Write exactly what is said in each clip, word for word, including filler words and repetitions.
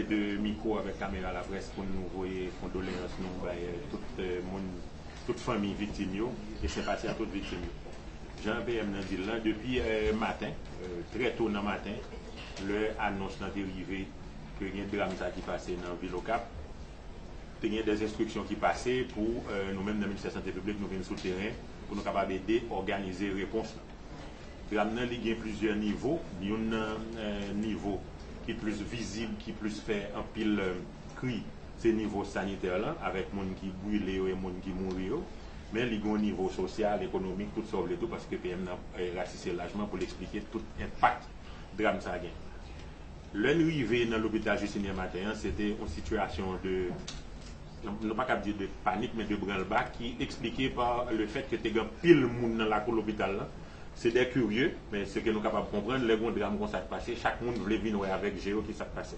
de mikwo avèk kamera laprès pou nou voye kondoleyans nou bay, eh, tout, eh, moun, tout fanmi viktim yo e senpati a tout viktim yo. Jan P M nan di l lan, depi, eh, maten, eh, trè to nan maten, lè anons lan te rive ke gen dram sa ki pase nan vil Okap, te gen dè enstriksyon ki pase pou, eh, nou menm nan Ministè Sante Piblik, nou vin sou teren pou nou kapab ede òganize repons lan. Dram nan, li gen plizyè nivo. Youn nan, eh, nivo ki plis vizib, ki plis fè anpil, eh, kri, se nivo sanitè lan, avèk moun ki brile yo e moun ki mouri yo. Men li gen yon nivo sosyal, ekonomik, tout sa w vle tou, paske P M nan, eh, rasise lajman pou l eksplike tout enpak dram sa gen. Lè n rive nan lopital Justinien maten an, se te yon sitiyasyon de, nou pa kab di de panik, men de branlba ki eksplike pa le fèt ke te gen anpil moun nan lakou lopital lan. Se dè kirye, men se ke nou kapab konprann, lè gon dram konsa k pase, chak moun vle vin wè avèk je yo ki sa k pase.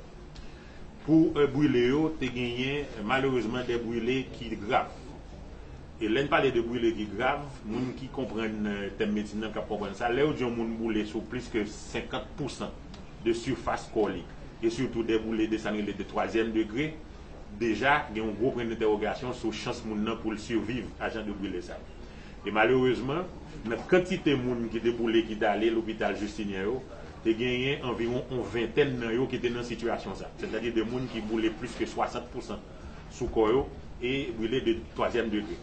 Pou, eh, brile yo, te genyen, eh, malerezman, dè brile ki grav. E lè n pale de brile ki grav, moun ki konprann, eh, tèm medsin nan k ap konprann sa, lè yo di yon moun boule sou plis ke senkant pousan de sifas kò li, e sitou dè boule de sa n rele de twazyèm degre, deja gen yon gwo pwen dentèwogasyon sou chans moun nan pou l siviv a jan de brile sa. E malerezman, nan kantite moun ki te boule ki t ale lopital Justinien yo, te genyen anviwon yon ventèn nan yo ki te nan sitiyasyon sa. Sètadi de moun ki boule plis ke swasant pousan sou kò yo e brile de twazyèm degre.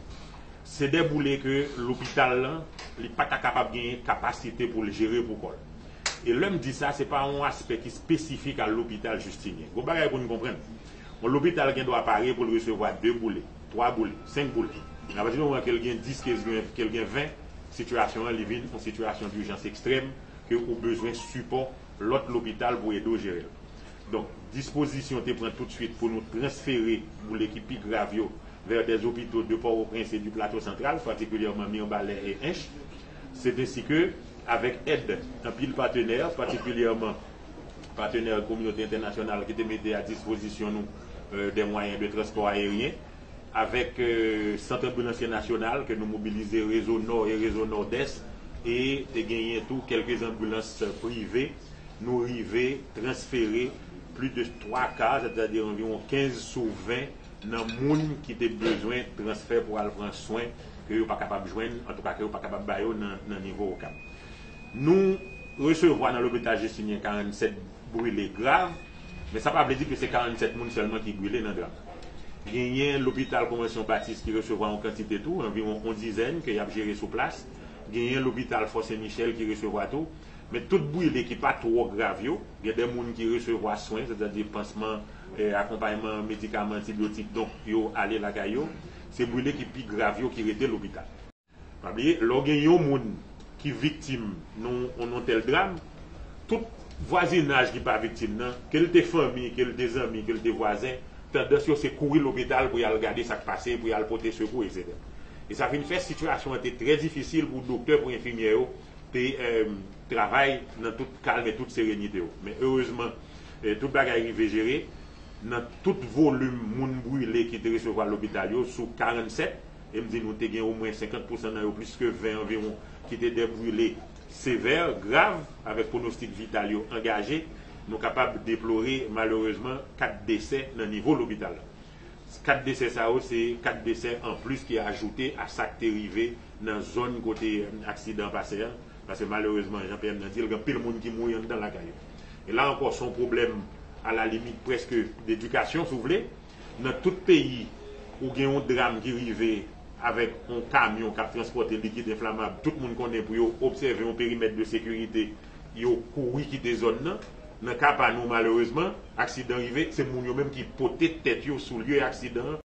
Se dè boule ke lopital lan, li pa ta kapab genyen kapasite pou l jere pou kò l. E lè m di sa, se pa yon aspè ki espesifik a lopital Justinien. Gon bagay pou n konprann. Yon lopital gen dwa pare pou l resevwa de boule, twa boule, senk boule. Men apati di moman ke l gen dis, ke l gen, ke l gen ven, sitiyasyon an, li vin yon sitiyasyon dijans ekstrèm, ke ou bezwen sipò lòt lopital pou ede w jere l. Donk, dispozisyon te pran toutswit pou nou transfere boule ki pi grav yo vè dè opito de Pòtoprens e di Plato Santral, patikilyèman Mibalè e Ench. Se ensi ke, avèk èd anpil patenè, patikilyèman patenè kominote entènasyonal ki te mete a dispozisyon nou, euh, dè mwayen de transpò ayeryen, avèk, euh, Sant Anbilansye Nasyonal ke nou mobilize rezo Nò e rezo Nòdès, e te genyen tou kèlke anbilans prive, nou rive transfere plis de twa ka, sètadi anviwon kenz sou ven nan moun ki te bezwen transfè pou al pran swen ke yo pa kapab jwenn, antouka ke yo pa kapab ba yo nan, nan nivo Okap. Nou resevwa nan lopital Justinien karannsèt brile grav, men sa pa vle di ke se karannsèt moun sèlman ki brile nan dram. Genyen lopital Konvansyon Batis ki resevwa yon kantite tou, anviwon yon dizèn ke y ap jere sou plas. Genyen lopital Fò Sen Michèl ki resevwa tou. Men tout brile ki pa twò grav yo, gen de moun ki resevwa swen, sètadi pansman, eh, akonpayman medikaman antibyotik, donk yo ale lakay yo. Se brile ki pi grav yo ki rete lopital. Pa bliye, lè w gen yon moun ki viktim nan yon tèl dram, tout vwazinaj ki pa viktim nan, ke l te fanmi, ke l te zanmi, ke l te vwazen, tandans yo se kouri lopital pou y al gade sa k pase, pou y al pote sekou, etsetera. E sa vin fè sitiyasyon an te trè difisil pou doktè, pou enfimyè yo te, eh, travay nan tout kalm e tout serenite yo. Men erezman, eh, tout bagay rive jere. Nan tout volim moun brile ki te resevwa lopital yo, sou karannsèt, e m di nou te gen omwen senkant pousan nan yo, plis ke ven anviwon, ki te dè brile sevè, grav, avèk pwonostik vital yo angaje, nou kapab deplore, malerezman, kat desè nan nivo lopital la. Kat desè sa yo, se kat desè anplis ki ajoute a sa k te rive nan zòn kote aksidan an pase an. Paske malerezman, jan P M nan di l, gen anpil moun ki mouri anndan lakay yo. E la ankò, se yon pwoblèm, alalimit, prèske dedikasyon, si w vle. Nan tout peyi, ou gen yon dram ki rive avèk yon kamyon k ap transpòte likid enflamab, tout moun konnen pou yo obsève yon perimèt de sekirite, yo kouri kite zòn nan. Nan ka pa nou, malerezman, aksidan rive, se moun yo menm ki pote tèt yo sou lye aksidan an,